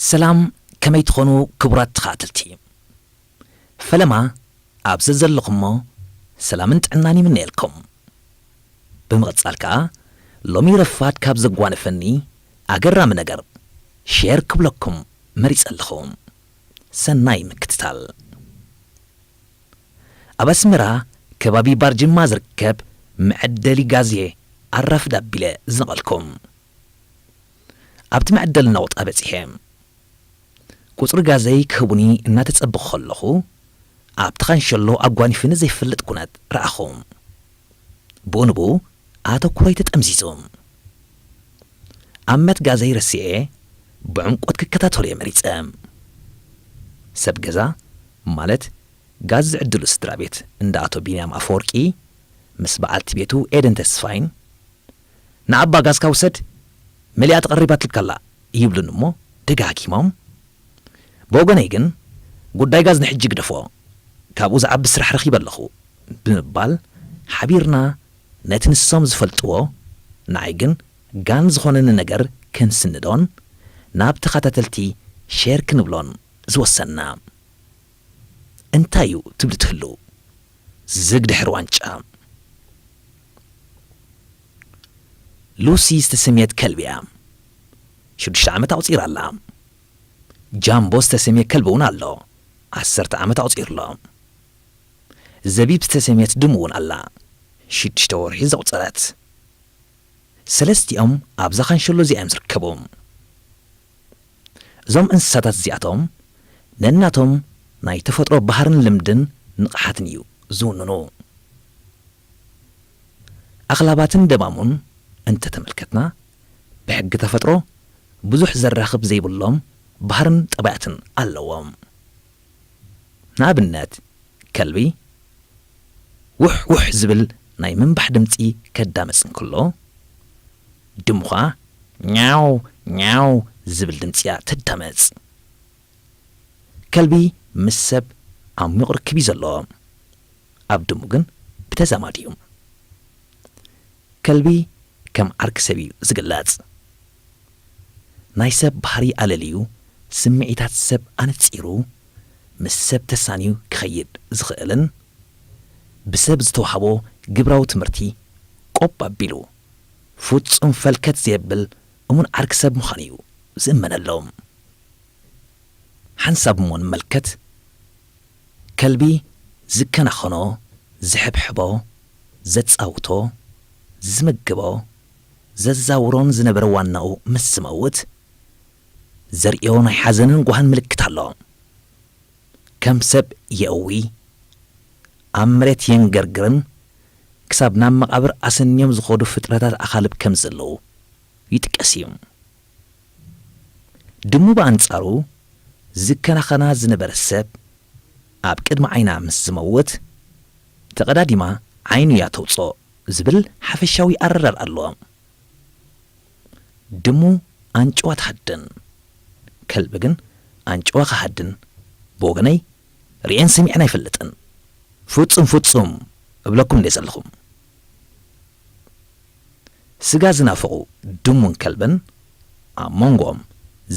ሰላም፣ ከመይ ትኾኑ ክቡራት ተኸታተልቲ? ፈለማ ኣብ ዘዘለኹሞ ሰላምን ጥዕናን ይምነየልኩም። ብምቕጻል ከኣ ሎሚ ረፋድ ካብ ዘጓነፈኒ ኣገራሚ ነገር ሼር ክብለኩም መሪጸ ኣለኹ። ሰናይ ምክትታል። ኣብ ኣስመራ ከባቢ ባርጅማ ዝርከብ መዐደሊ ጋዝ እየ ኣራፍድ ኣቢለ ዝነቐልኩ። ኣብቲ መዐደሊ ነቑጣ በጺሐ። ቁጽሪ ጋዘይ ክህቡኒ እናተጸበኹ ከለኹ፣ ኣብቲ ካንሸሎ ኣጓኒፉኒ ዘይፈልጥ ኩነት ረኣኹ። ብኡ ንብኡ ኣተኩሮይ ተጠምዚዙ። ኣመት ጋዘይ ረሲዐ ብዕምቆት ክከታተሎ እየ መሪጸ። ሰብ ገዛ፣ ማለት ጋዝ ዝዕድሉ ስድራ ቤት እንዳ ኣቶ ቢንያም ኣፈወርቂ፣ ምስ በዓልቲ ቤቱ ኤደን ተስፋይን፣ "ንዓባ ጋዝካ ውሰድ፣ መሊኣ ተቐሪባትልካ ኣላ" ይብሉኒ እሞ ደጋጊሞም። ብወገነይ ግን፣ "ጉዳይ ጋዝ ንሕጂ ግደፎ፣ ካብኡ ዝዓቢ ስራሕ ረኺበ ኣለኹ" ብምባል ሓቢርና ነቲ ንሶም ዝፈልጥዎ፣ ንዓይ ግን ጋን ዝኾነኒ ነገር ክንስንዶን ናብ ተኸታተልቲ ሼር ክንብሎን ዝወሰንና። እንታይ እዩ ትብሉ ትህሉ? ዝግ ድሕሪ ዋንጫ። ሉሲ ዝተሰምየት ከልቢ እያ። ሽዱሽተ ዓመት ኣቑጺራ ኣላ። ጃምቦ ዝተሰምየ ከልቢ እውን ኣሎ። ዓሰርተ ዓመት ኣቑጺሩ ኣሎ። ዘቢብ ዝተሰምየት ድሙ እውን ኣላ። ሽዱሽተ ወርሒ ዘቑጸረት። ሰለስቲኦም ኣብዛ ካንሸሎ እዚኣ እዮም ዝርከቡ። እዞም እንስሳታት እዚኣቶም ነናቶም ናይ ተፈጥሮ ባህርን ልምድን ንቕሓትን እዩ ዝውንኑ። ኣኽላባትን ደማሙን እንተተመልከትና፣ ብሕጊ ተፈጥሮ ብዙሕ ዘራኽብ ዘይብሎም ባህርን ጠባያትን ኣለዎም። ንኣብነት፣ ከልቢ ውሕ ውሕ ዝብል ናይ ምንባሕ ድምጺ ከዳምጽ እንከሎ፣ ድሙ ኸኣ ኛው ኛው ዝብል ድምጺ እያ ተዳምጽ። ከልቢ ምስ ሰብ ዓሚቕ ርክብ እዩ ዘለዎ። ኣብ ድሙ ግን ብተዛማዲ እዩ። ከልቢ ከም ዓርኪ ሰብ እዩ ዝግለጽ። ናይ ሰብ ባህሪ ኣለልዩ፣ ስምዒታት ሰብ ኣነጺሩ፣ ምስ ሰብ ተሳንዩ ክኸይድ ዝኽእልን ብሰብ ዝተዋህቦ ግብራዊ ትምህርቲ ቆብ ኣቢሉ ፍጹም ፈልከት ዘየብል እሙን ዓርኪ ሰብ ምዃኑ እዩ ዝእመነሎም። ሓንሳብ እሞ ንመልከት። ከልቢ ዝከናኸኖ፣ ዝሕብሕቦ፣ ዘጻውቶ፣ ዝምግቦ፣ ዘዛውሮን ዝነበረ ዋናኡ ምስ ዝመውት፣ ዘርእዮ ናይ ሓዘንን ጓህን ምልክት ኣሎ። ከም ሰብ የእዊ፣ ኣብ መሬት የንገርግርን ክሳብ ናብ መቓብር ኣሰንዮም ዝኸዱ ፍጥረታት ኣኻልብ ከም ዘለዉ ይጥቀስ እዩ። ድሙ ብኣንጻሩ ዝከናኸና ዝነበረ ሰብ ኣብ ቅድሚ ዓይና ምስ ዝመውት፣ ተቐዳዲማ ዓይኑ እያ ተውጽኦ ዝብል ሓፈሻዊ ኣረዳድኣ ኣሎ። ድሙ ኣንጭዋ ትሃድን፣ ከልቢ ግን ኣንጭዋ ክሃድን ብወገነይ ርእየን ሰሚዐን ኣይፈልጥን። ፍጹም ፍጹም እብለኩም እንደ ዘለኹም። ስጋ ዝናፍቑ ድሙን ከልብን ኣብ መንጎኦም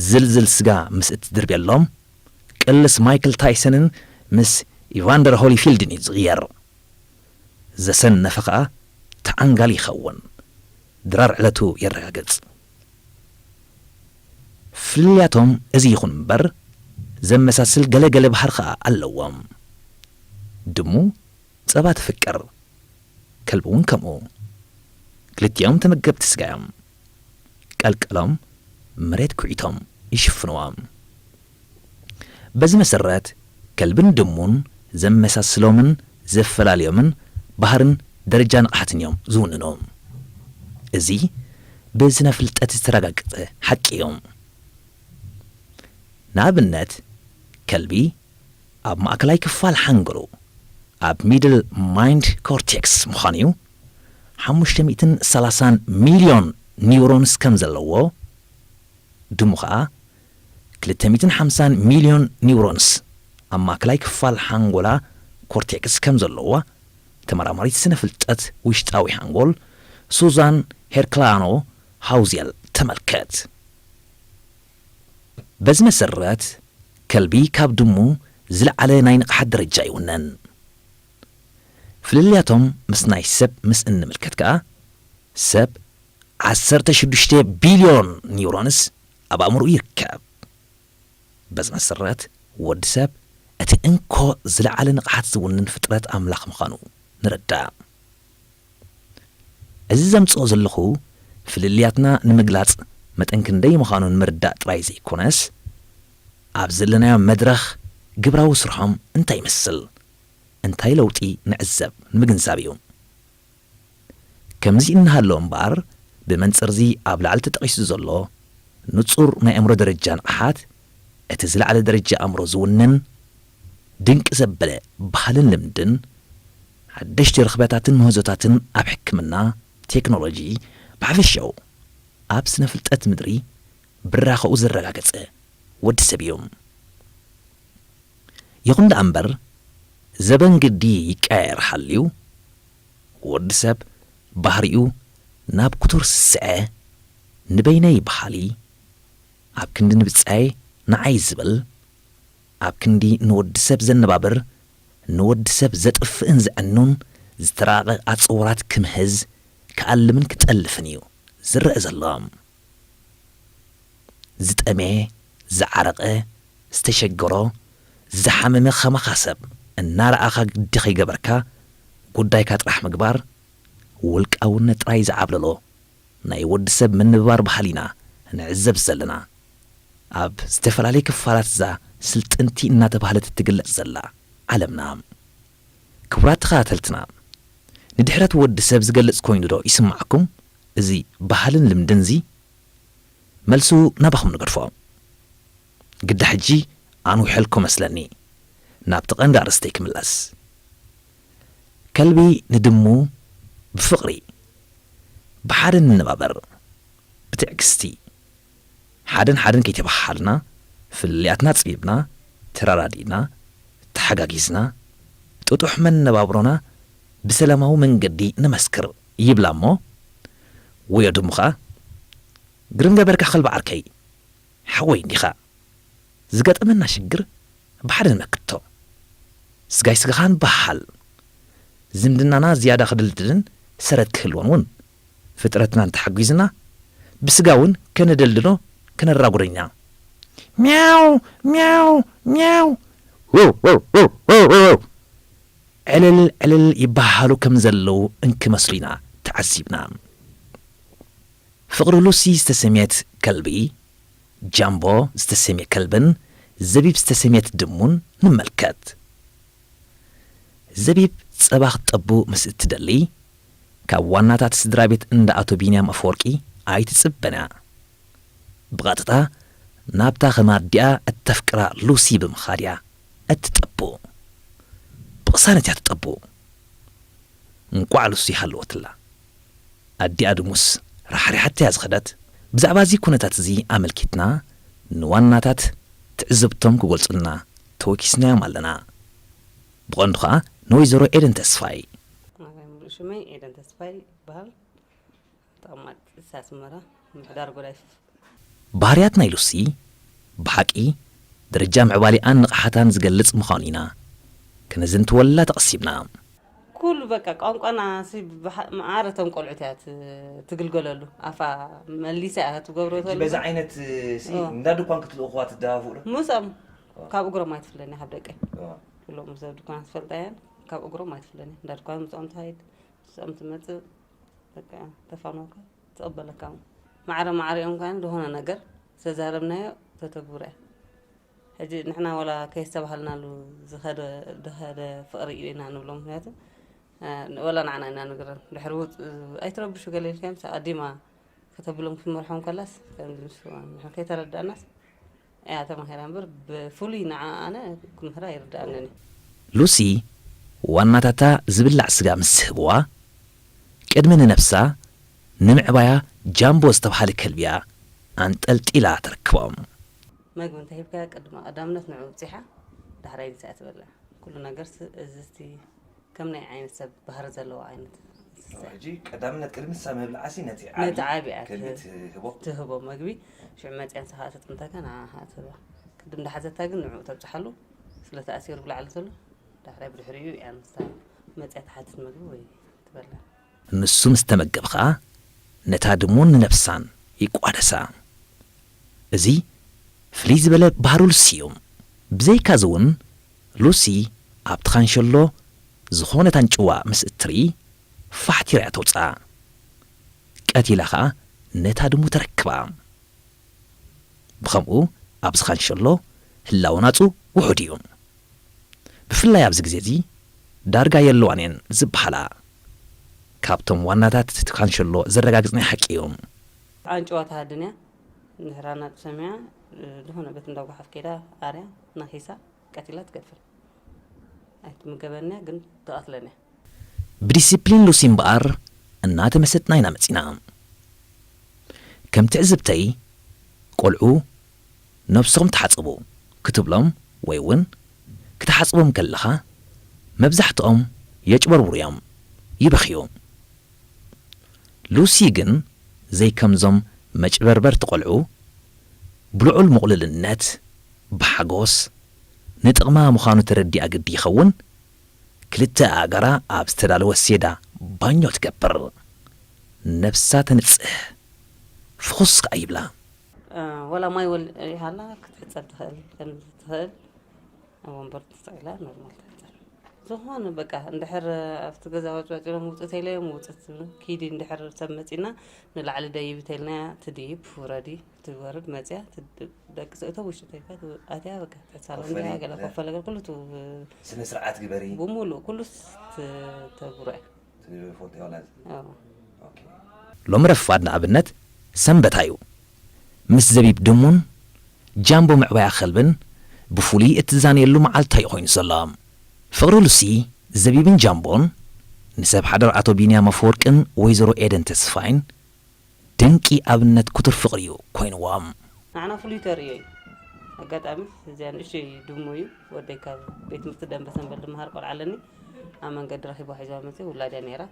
ዝልዝል ስጋ ምስ እትድርብየሎም፣ ቅልስ ማይክል ታይሰንን ምስ ኢቫንደር ሆሊፊልድን እዩ ዝቕየር። ዘሰነፈ ኸኣ ተዓንጋሊ ይኸውን። ድራር ዕለቱ የረጋግጽ። ፍልልያቶም እዚ ይኹን እምበር፣ ዘመሳስል ገለ ገለ ባህሪ ኸኣ ኣለዎም። ድሙ ጸባ ትፍቅር፣ ከልቢ እውን ከምኡ። ክልቲኦም ተመገብቲ ስጋ እዮም። ቀልቀሎም መሬት ኩዒቶም ይሽፍንዎም። በዚ መሰረት፣ ከልብን ድሙን ዘመሳስሎምን ዘፈላልዮምን ባህርን ደረጃ ንቕሓትን እዮም ዝውንኑ። እዚ ብስነ ፍልጠት ዝተረጋገጸ ሓቂ እዩ። ንኣብነት፣ ከልቢ ኣብ ማእከላይ ክፋል ሓንጎሉ፣ ኣብ ሚድል ማይንድ ኮርቴክስ ምዃኑ እዩ፣ ሓሙሽተ ሚእትን ሰላሳን ሚልዮን ኒውሮንስ ከም ዘለዎ፣ ድሙ ኸኣ ክልተ ሚእትን ሓምሳን ሚልዮን ኒውሮንስ ኣብ ማእከላይ ክፋል ሓንጎላ ኮርቴክስ ከም ዘለዋ ተመራማሪት ስነ ፍልጠት ውሽጣዊ ሓንጎል ሱዛን ሄርክላኖ ሃውዜል ተመልከት። በዚ መሰረት፣ ከልቢ ካብ ድሙ ዝለዓለ ናይ ንቕሓት ደረጃ ይውነን። ፍልልያቶም ምስ ናይ ሰብ ምስ እንምልከት ከኣ፣ ሰብ ዓሰርተ ሽዱሽተ ቢልዮን ኒውሮንስ ኣብ ኣእምሮኡ ይርከብ። በዚ መሰረት፣ ወዲ ሰብ እቲ እንኮ ዝለዓለ ንቕሓት ዝውንን ፍጥረት ኣምላኽ ምዃኑ ንርዳእ። እዚ ዘምጽኦ ዘለኹ ፍልልያትና ንምግላጽ መጠን ክንደይ ምዃኑ ንምርዳእ ጥራይ ዘይኮነስ፣ ኣብ ዘለናዮ መድረኽ ግብራዊ ስርሖም እንታይ ይመስል፣ እንታይ ለውጢ ንዕዘብ ንምግንዛብ እዩ። ከምዚ እንሃሎ እምበኣር፣ ብመንጽርዚ ኣብ ላዕሊ ተጠቒሱ ዘሎ ንጹር ናይ ኣእምሮ ደረጃ ንቕሓት፣ እቲ ዝለዓለ ደረጃ ኣእምሮ ዝውንን ድንቂ ዘበለ ባህልን ልምድን፣ ሓደሽቲ ርኽበታትን ምህዞታትን ኣብ ሕክምና፣ ቴክኖሎጂ፣ ብሓፈሻኡ ኣብ ስነ ፍልጠት ምድሪ ብራኸኡ ዘረጋገጸ ወዲ ሰብ እዩ። ይኹን ደኣ እምበር፣ ዘበን ግዲ ይቀያየር ሃልዩ፣ ወዲ ሰብ ባህሪኡ ናብ ክቱር ስስዐ፣ ንበይነይ በሃሊ፣ ኣብ ክንዲ ንብጻየ ንዓይ ዝብል፣ ኣብ ክንዲ ንወዲ ሰብ ዘነባብር፣ ንወዲ ሰብ ዘጥፍእን ዘዕኑን ዝተራቐቐ ኣጽዋራት ክምህዝ ክኣልምን ክጠልፍን እዩ ዝረአ ዘሎ። ዝጠምየ፣ ዝዓረቐ፣ ዝተሸገሮ፣ ዝሓመመ ከማኻ ሰብ እናረኣኻ ግዲ ከይገበርካ ጉዳይካ ጥራሕ ምግባር፣ ውልቃውነት ጥራይ ዝዓብለሎ ናይ ወዲ ሰብ ምንብባር ባህሊ ኢና ንዕዘብ ዘለና። ኣብ ዝተፈላለየ ክፋላት እዛ ስልጥንቲ እናተባህለት እትግለጽ ዘላ ዓለምና፣ ክቡራት ተኸታተልትና፣ ንድሕረት ወዲ ሰብ ዝገልጽ ኮይኑ ዶ ይስምዓኩም እዚ ባህልን ልምድን እዚ? መልሱ ናባኹም ንገድፎ። ግዳ ሕጂ ኣንዊሐልኩ መስለኒ። ናብቲ ቀንዲ ኣርእስተይ ክምለስ። ከልቢ ንድሙ ብፍቕሪ፣ ብሓደ ንነባበር፣ ብትዕግስቲ፣ ሓደን ሓደን ከይተበሃሃልና፣ ፍልልያትና ኣጽቢብና፣ ተረዳዲእና፣ ተሓጋጊዝና፣ ጥጡሕ መነባብሮና ብሰላማዊ መንገዲ ነመስክር ይብላ እሞ፣ ወዮ ድሙ ኸኣ፣ ግርም ገበርካ ከልቢ ዓርከይ፣ ሓወይ እንዲኻ። ዝገጠመና ሽግር ብሓደ ንመክቶ። ስጋይ ስጋኻ ንበሃል። ዝምድናና ዝያዳ ክድልድልን ሰረት ክህልዎን እውን፣ ፍጥረትና እንተሓጒዝና፣ ብስጋ እውን ከነደልድሎ ከነራጉዶ ኢና። ሚያው፣ ሚያው፣ ሚያው። ወው፣ ወው፣ ወው፣ ወው፣ ወው። ዕልል፣ ዕልል ይበሃሃሉ ከም ዘለዉ እንክመስሉ ኢና ተዓዚብና። ፍቕሪ ሉሲ ዝተሰምየት ከልቢ፣ ጃምቦ ዝተሰምየ ከልብን ዘቢብ ዝተሰምየት ድሙን ንመልከት። ዘቢብ ጸባ ክትጠቡ ምስ እትደሊ፣ ካብ ዋናታት ስድራ ቤት እንዳ ኣቶ ቢንያም ኣፈወርቂ ኣይትጽበን እያ። ብቐጥታ ናብታ ከም ኣዲኣ እተፍቅራ ሉሲ ብምኻድ እያ እትጠቡ። ብቕሳነት እያ ትጠቡ። እንቋዕ ሉሲ ሃለወትላ። ኣዲኣ ድሙስ ራሕሪሓታ እያ ዝኸደት። ብዛዕባ እዚ ኩነታት እዚ ኣመልኪትና ንዋናታት ትዕዝብቶም ክገልጹልና ተወኪስናዮም ኣለና። ብቐንዱ ኸኣ ንወይዘሮ ኤደን ተስፋይ። ናይ ሙሉእ ሽመይ ኤደን ተስፋይ ይበሃል። ተቐማጢት ኣስመራ፣ ምምሕዳር ጎዳይፍ። ባህርያት ናይ ሉሲ ብሓቂ ደረጃ ምዕባሌኣን ንቕሓታን ዝገልጽ ምዃኑ ኢና ከነዘንትወላ ተቐሲብና። ኩሉ በቃ ቋንቋና ሲ ብሓ-፣ መዓረ እቶም ቆልዑት እያ ት-፣ ትግልገለሉ። ኣፋ መሊሳ እያ ትገብሮ ሕጂ ተሎ። በዚ ዓይነት ሲ ኦ። እንዳ ድኳን ክትልእኹዋ ትደሃፍኡ ዶ? ምስኦም ኦ። ካብ እግሮም ኣይትፍለኒ ካብ ደቀይ። ኦ። ኩሎም ምስ ድኳን ትፈልጣ እየን። ካብ እግሮም ኣይትፍለኒ። እንዳ ድኳን ምስኦም ትሃይድ፣ ምስኦም ትመጽእ። በቃ ተፋነወካ፣ ትቕበለካ። ማዕረ ማዕሪኦም ከኣ ዝኾነ ነገር ዝተዛረብናዮ ተተግብሮ እያ። ሕጂ ንሕና ወላ ከየስተባሃልናሉ ዝኸደ፣ ዝኸደ ፍቕሪ እዩ ኢና ንብሎ። ምኽንያቱ፣ እ፣ ወላ ንዓና ኢና ንግረን። ድሕሪ ውፅ-፣ ኣይትረብሹ ገለ ኢልካዮም፣ ኣዲማ ከተብሎም ክትመርሖም ከላስ፣ ከምዚ ምስ ንሕና ከይተረዳእናስ፣ እያ ተማሂራ እምበር፣ ብፍሉይ ንዓ ኣነ ክምህራ ኣይርድኣንን እዩ። ሉሲ ዋናታታ ዝብላዕ ስጋ ምስ ዝህብዋ፣ ቅድሚ ንነብሳ ንምዕባያ ጃምቦ ዝተባህለ ከልቢ እያ ኣንጠልጢላ ተረክቦም። መግቢ እንተሂብካያ ቅድሚ ቀዳምነት ንዕኡ ኣብጺሓ፣ ዳሕራይ ንሳ እያ ትበልዕ። ኩሉ ነገርስ እዚ እስቲ ከም ናይ ዓይነት ሰብ ባህሪ ዘለዎ ዓይነት ሕጂ ቀዳምነት ቅድሚ ንሳ ምብላዓሲ ነቲ ነቲ ዓቢ ዓቢ እያ ቅድሚ ትህ- ትህቦ ትህቦ መግቢ ሽዑ መፅያ ንሳ ከዓ ተጥምተካ ንዓኻ ትህባ። ቅድም እንዳሓዘታ ግን ንዕኡ ተብፅሓሉ ስለ ተኣሲሩ ብላዕሊ ዘሎ ዳሕራይ ብድሕሪኡ እያ ንሳ መፅያ ትሓትት መግቢ ወይ ትበላ። ንሱ ምስ ተመገብ ኸኣ ነታ ድሙን ንነብሳን ይቋደሳ። እዚ ፍልይ ዝበለ ባህሪ ሉሲ እዩ። ብዘይካዚ እውን ሉሲ ኣብቲ ካንሸሎ ዝኾነት ኣንጭዋ ምስ እትርኢ ፋሕቲራ እያ ተውፅኣ። ቀቲላ ኸኣ ነታ ድሙ ተረክባ። ብኸምኡ ኣብዚ ካንሸሎ ህላወ ናጹ ውሑድ እዩ። ብፍላይ ኣብዚ ግዜ እዚ ዳርጋ የለዋን እየን ዝበሃላ ካብቶም ዋናታት እቲ ካንሸሎ ዘረጋግጽናዮ ሓቂ እዩ። ኣንጭዋ ትሃድን እያ። እንድሕር ኣናጡ ሰሚዓ ዝኾነ ቤት እንዳጓሓፍ ከይዳ ኣርያ ነኺሳ ቀቲላ ትገድፍን። ኣይትምገበን እያ ግን ትቐትለን እያ። ብዲሲፕሊን ሉሲ እምበኣር እናተመሰጥና ኢና መጺና። ከም ትዕዝብተይ ቆልዑ ነብሶም ተሓጸቡ ክትብሎም ወይ እውን ክትሓጽቦም ከለኻ መብዛሕትኦም የጭበርብሩ እዮም፣ ይበኽዩ። ሉሲ ግን ዘይከምዞም መጭበርበርቲ ቆልዑ ብልዑል ምቑልልነት ብሓጎስ ንጥቕማ ምዃኑ ተረዲኣ ግዲ ይኸውን ክልተ ኣእጋራ ኣብ ዝተዳለወ ሴዳ ባኞ ትገብር። ነብሳ ተንጽህ። ፍኹስ ከኣ ይብላ። ወላ ማይ ወል ይሃላ ክትሕጸብ ትኽእል ከም ትኽእል ኣብ ወንበር ትስቕ ኢላ ኖርማል ትሕጸብ። ዝኾነ በቃ እንድሕር ኣብቲ ገዛ ወጭወጭ ኢሎም ውጽእ ተይለዮም ውጽእ ትብል። ኪዲ እንድሕር ሰብ መጺና ንላዕሊ ደይቢ ተይልናያ ትድይብ ውረዲ ትወርድ መጽያ ትድ- ደቂ ሰ- እቶ ውሽጢ ተይፋ ትው- ኣትያ በቃ ትሕሳለ ኮፈሊ፣ እንዲያ ገለ እ። ኮፈለ ገለ ኩሉ ትው- ስነ ስርዓት ግበሪ ብምሉእ ኩሉ ተጉረ ትብል ፎቶ ይኾና ኣዎ። ኦኬ ሎሚ ረፋድ ንኣብነት ሰንበታ እዩ። ምስ ዘቢብ ድሙን ጃምቦ መዕበያ ከልብን ብፍሉይ እትዛነየሉ መዓልታ እዩ ኮይኑ ዘሎ። ፍቕሪ ሉሲ፣ ዘቢብን ጃምቦን ንሰብ ሓደር ኣቶ ቢንያም ኣፈወርቅን ወይዘሮ ኤደን ተስፋይን ድንቂ ኣብነት ክቱር ፍቕሪ እዩ ኮይንዎም። ንዓና ፍሉይ ተርእዮ እዩ። ኣጋጣሚ እዚኣ ንእሽተይ ድሙ እዩ። ወደይ ካብ ቤት ትምህርቲ ደንበ ሰንበል ዝመሃር ቆልዓ ኣለኒ። ኣብ መንገዲ ረኺባ ሒዛ መፅእ ውላድያ ነይራ።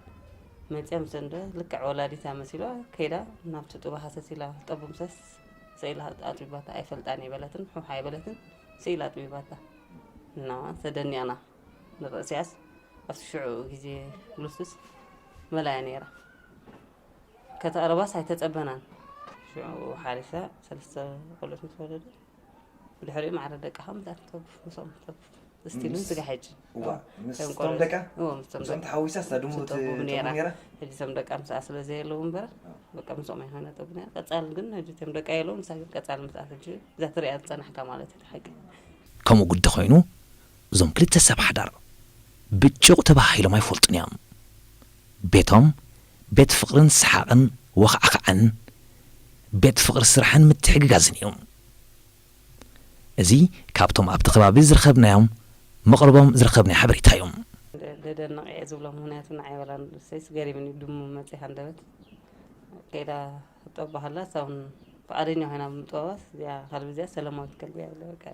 መፅያ ምስ እንደ ልክዕ ወላዲታ መሲሏ ከይዳ ናብቲ ጡባ ሃሰስ ኢላ ጠቡ ምሰስ ስኢላ ኣጥቢባታ ኣይፈልጣን እየ በለትን ሑሕ ኣይበለትን ስኢላ ኣጥቢባታ እና ተደኒቕና ንርእስያስ ኣብቲ ሽዑ ግዜ ሉስስ መላያ ነይራ ከተቕርባስ ኣይተጸበናን ሽዑ ሓሪሳ ሰለስተ ቆልዑት ምስ ወለዱ ብድሕሪኡ ማዕረ ደቃ ከም ዛት ጠቡ ምስኦም ጠቡ ስቲል እውን ስጋ ሕጂ እዋ ምስቶም ቆልዑት- ደቃ እዎ ምስቶም ምስቶም ደቃ ተሓዊሳ ስታ ድሙ ትጠቡ ነይራ ነይራ ሕጂ እቶም ደቃ ምስኣ ስለ ዘየለዉ እምበር በቃ ምስኦም ኣይኮነ ጠቡ ነይራ ቀጻል ግን ሕጂ እቶም ደቃ የለዉ ንሳ ግን ቀጻል ምስኣ ሕጂ እዛ ትሪኣ ዝጸናሕካ ማለት እዩ ሓቂ ከምኡ ግዲ ኮይኑ እዞም ክልተ ሰብ ሓዳር ብጭቕ ተባሂሎም ኣይፈልጡን እዮም። ቤቶም ቤት ፍቕርን ሰሓቕን ወኻዕኻዕን ቤት ፍቕሪ ስራሕን ምትሕግጋዝን እዩ። እዚ ካብቶም ኣብቲ ከባቢ ዝረኸብናዮም መቕርቦም ዝረኸብናዮ ሓበሬታ እዩ። ደደነቕ እየ ዝብሎ ምክንያቱ ንዓይ ዋላ ንርእሰይስ ገሪምኒ ድሙ መፂእ ሃንደበት ከይዳ ክትጠቡ ከላ ሳውን ፍቓደኛ ኮይና ብምጥባባስ እዚኣ ከልቢ እዚኣ ሰላማዊት ከልቢ እያ ብለ በቃ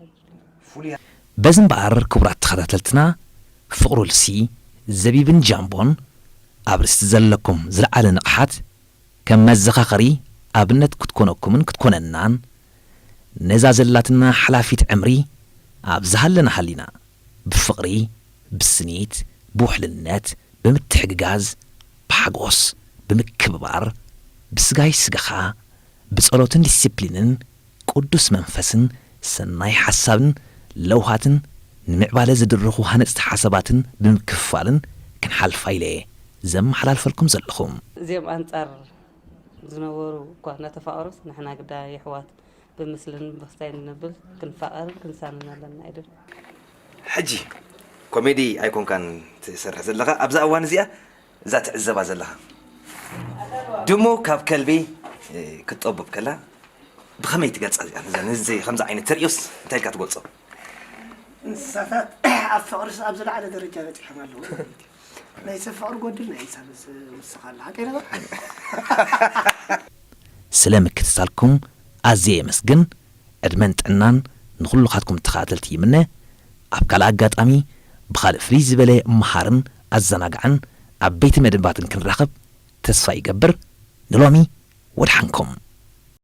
ፍሉይ በዚ እምበኣር ክቡራት ተኸታተልትና ፍቕሩ ልሲ ዘቢብን ጃምቦን ኣብ ርእሲ ዘለኩም ዝለዓለ ንቕሓት ከም መዘኻኸሪ ኣብነት ክትኮነኩምን ክትኮነናን ነዛ ዘላትና ሓላፊት ዕምሪ ኣብ ዝሃለና ሃሊና ብፍቕሪ ብስኒት ብውሕልነት ብምትሕግጋዝ ብሓጎስ ብምክብባር ብስጋይ ስጋኻ ብጸሎትን ዲሲፕሊንን ቅዱስ መንፈስን ሰናይ ሓሳብን ለውሃትን ንምዕባለ ዝድርኹ ሃነፅቲ ሓሳባትን ብምክፍፋልን ክንሓልፋ ኢለ ዘመሓላልፈልኩም ዘለኹ። እዚኦም ኣንጻር ዝነበሩ እኳ እናተፋቐሩስ ንሕና ግዳ የሕዋት ብምስልን ብኽስታይን ንብል ክንፋቐርን ክንሳንን ኣለና ኣይደል? ሕጂ ኮሜዲ ኣይኮንካን ትሰርሕ ዘለኻ ኣብዛ እዋን እዚኣ እዛ ትዕዘባ ዘለኻ ድሙ ካብ ከልቢ ክትጠቡብ ከላ ብኸመይ ትገልፃ እዚኣ ነዚ ከምዚ ዓይነት ተርእዮስ እንታይ ኢልካ ትገልፆ እንስሳታት ኣብ ፍቕርስ ኣብ ዝለዓለ ደረጃ በፂሖም ኣለዉ ናይ ሰብ ፍቕሪ ጎድልና እዩ ሳብ ውስኻ ኣለ ሓቀይ ነበር ስለ ምክትታልኩም ኣዝየ የመስግን። ዕድመን ጥዕናን ንኹልኻትኩም ተኸታተልቲ ይምነ። ኣብ ካልእ ኣጋጣሚ ብኻልእ ፍልይ ዝበለ መሃርን ኣዘናጋዕን ዓበይቲ መደባትን ክንራኸብ ተስፋ ይገብር። ንሎሚ ወድሓንኩም።